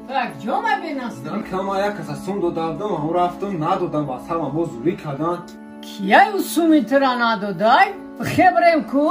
Так, ҷома бенаст. Кама як каса сум додавдам, ҳам рафтам, надодам, ба сарма боз зурӣ кардан. Кияй ӯ суми тура надодай? Хебрем ку?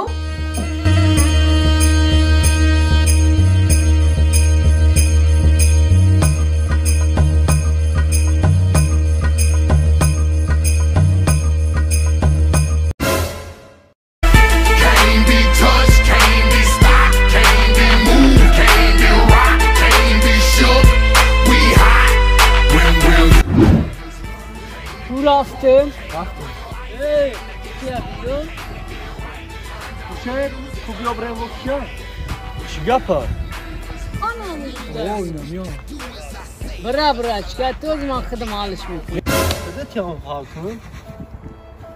Рафтем. Эй, кия биё? Кушай, ку биё брем во кия? Чӣ гапа? О, инам ё. Бра, бра, чика тоз ман худам ҳалиш мекунам. Када тиам ҳал кун?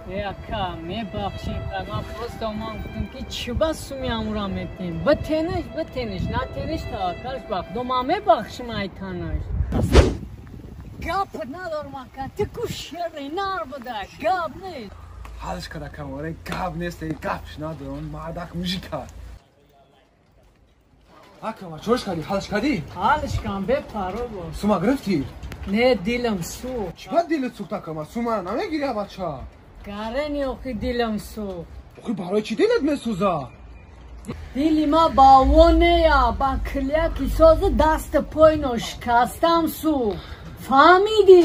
Э, ака, мебахши, ман просто ман гуфтам ки чӣ ба суми амура метем? Битениш, битениш, натениш таваккалш ба Худо, ман мебахшим айтанаш. Гап надорам ака, ту ку шери нар буда, гап нест. Ҳалш када каморе, гап нест, гапш надорам, мардак мужика. Ака, ма чош кади, ҳалш кади? Ҳалш кам, бепаро бош. Сума гирифтӣ? Не, дилам сӯхт. Чӣ ба дилат сӯхт ака, ма сума намегирӣ бача? Гарени охи дилам сӯхт. Охи барои чӣ дилат месӯза? Дили ма ба вонея, ба кляки созу дасту пойно шикастам сӯхт. Фаҳмидӣ?